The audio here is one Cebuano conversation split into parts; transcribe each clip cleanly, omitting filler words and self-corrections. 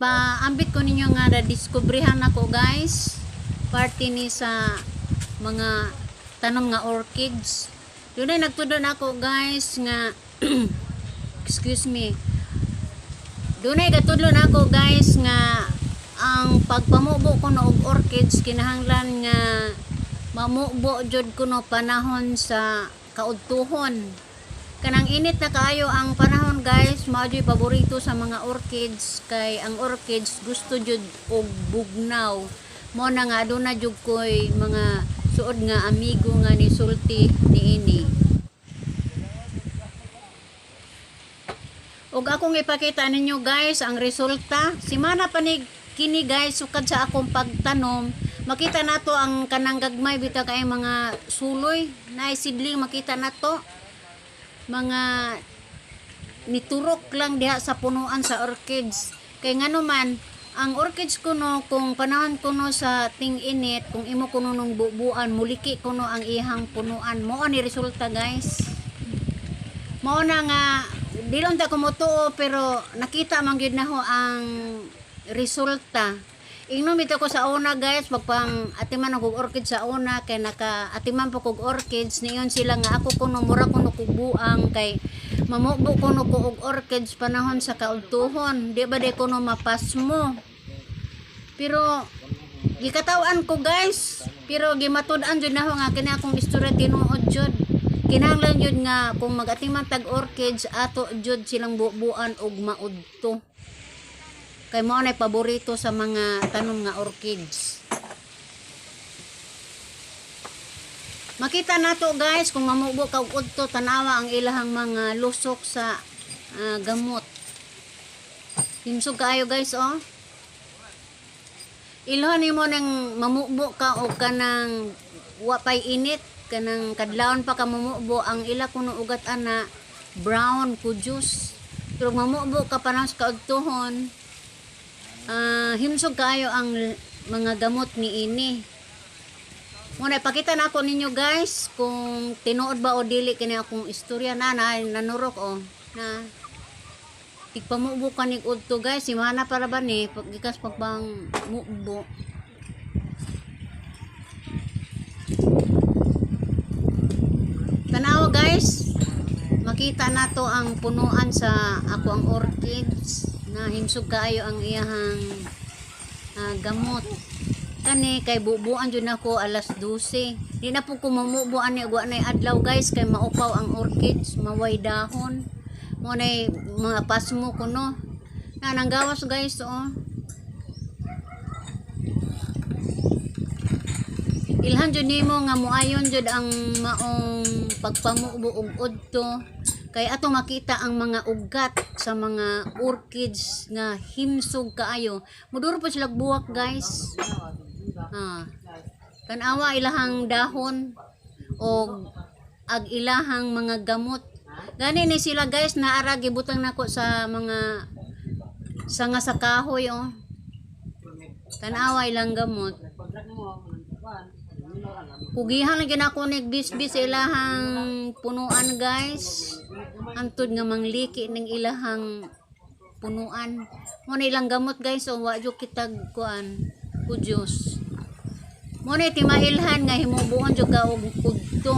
Ipaambit ko ninyo nga na-discoverihan ako, guys. Parte ni sa mga tanom nga orchids. Dunay nagtudlo nako, guys, nga, excuse me. Dunay gatudlo nako, guys, nga ang pagpamubo kuno og orchids, kinahanglan nga mamubo jud kuno panahon sa kaudtuhon. Kanang init na kaayo ang panahon, guys, mao jud paborito sa mga orchids kay ang orchids gusto jud og bugnaw. Mo na nga aduna jud koy mga suod nga amigo nga nisulti niini. Ug akong ipakita ninyo, guys, ang resulta. Simana pa ni kini, guys, sukad sa akong pagtanom. Makita nato ang kanang gagmay bitaw kay mga suloy na sidling, makita nato. Mga niturok lang diha sa punuan sa orchids. Kay ngano man, ang orchids kuno kung panahon kuno sa ting-init, kung imo kuno nung bubuan, muliki kuno ang ihang punuan. Mao ni resulta, guys. Mao na nga di lang ta kumutuo pero nakita man gyud nako ang resulta. Ingnon bitaw ko sa una, guys, pagpang atiman og orchid sa una kay naka atiman pa kog orchids, niyon sila nga ako kuno mura kuno kog buang kay mamubo kuno ko og orchids panahon sa kaudtuhon. Di ba di kuno mapasmo? Pero gikatawan ko, guys, pero gimatud-an jud nako nga kini akong istorya tinuod jud. Kinahanglan jud nga kung magatiman tag orchids, ato jud silang bubuan og maudto. Kay mao nay paborito sa mga tanom nga orchids. Makita nato, guys, kung mamubo ka og udto, tanawa ang ilahang mga lusok sa gamot. Himsog kaayo, guys, oh. Ilhan nimo nang mamubo ka og kanang wa pay init, kanang kadlawon pa ka mamubo, ang ila kuno ugat ana brown kudyos. Pero mamubo ka panahon sa kaudtuhon, himsog kaayo ang mga gamot niini. Muna ipakita na ako ninyo, guys, kung tinuod ba o dili kini akong istorya na na nanurok oh na tigpamubo ka nig udto, guys. Simana para ba ni paggikas pagbang mubo. Tanawa, guys, makita nato ang punuan sa ako ang orchids na himsog kaayo ang iyahang gamot. Kani kay bubuan jud nako alas 12. Di na po ko mamubo ani wa nay adlaw, guys, kay maupaw ang orchids, maway dahon. Mo nay mga pasmo kuno. Na nanggawas, guys, oh. Ilhan jud nimo nga moayon jud ang maong pagpamubo og udto kay ato makita ang mga ugat sa mga orchids nga himsog kaayo. Muduro pa sila buwak, guys. Ah. Tan-awa ilahang dahon og ag ilahang mga gamot. Gani ni sila, guys, naara gibutang nako sa mga sanga sa kahoy oh. Tan-awa ilang gamot. Kugihan lang ginako ni bisbis sa ilahang punuan, guys. Antud nga mangliki ning ilahang punuan. Mo na ilang gamot, guys, o wa jud kitag kuan kudyos. Mo na timailhan nga himubuon jud ka og kudto.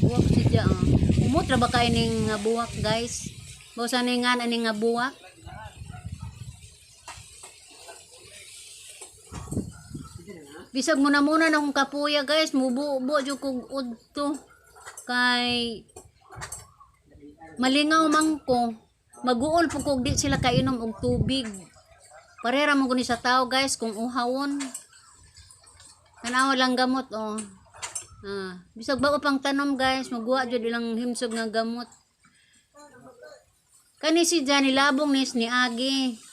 Buwak siya oh. Umot ra ba kay ning nga buwak, guys? Bawsa ni nga ani nga buwak. Bisag muna muna na akong kapuya, guys, mububo jud kog udto kay malingaw man ko. Maguol po kog di sila kainom og tubig. Parera mo guni sa tao, guys, kung uhawon. Tanawa lang gamot oh. Ah, bisag bago pang tanom, guys, maguwa jud ilang himsog nga gamot. Kani si Johnny labong nis ni Agi.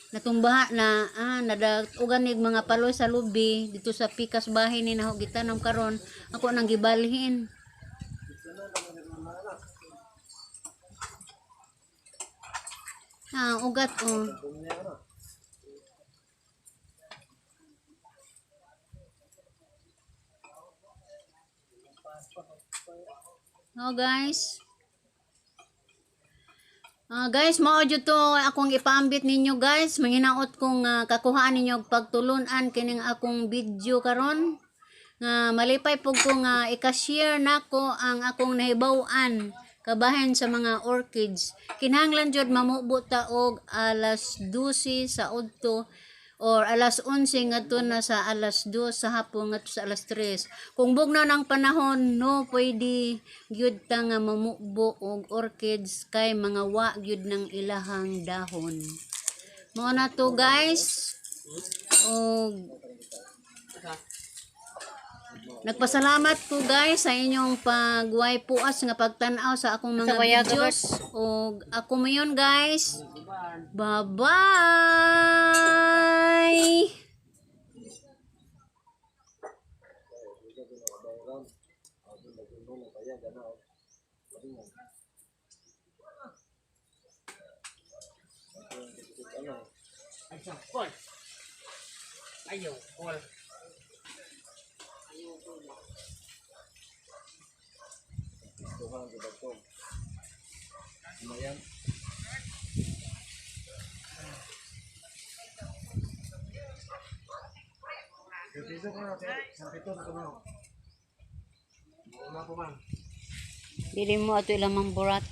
Natumbaha na nadatugan nig mga paloy sa lubi dito sa pikas bahay ni naho gitanom karon ako nang gibalhin. Ah, ugat oh. Oh, guys. Ah, guys, mao jud to akong ipaambit ninyo, guys. Manginaot kong kakuhaan ninyo og pagtulunan kining akong video karon. Nga malipay pug ko nga ika-share nako ang akong nahibaw-an kabahin sa mga orchids. Kinahanglan jud mamubo ta og alas 12 sa udto or alas 11 ngadto na sa alas 2 sa hapon ngadto sa alas 3. Kung bugnaw ng panahon, no pwede gyud ta nga mamubo og orchids kay mga wa gyud ng ilahang dahon. Mao na to, guys. Og nagpasalamat ko, guys, sa inyong pagway puas nga pagtan-aw sa akong mga videos. Og ako mayon, guys. Bye-bye! Ayaw, call. Dili mo ato ilang mamburat.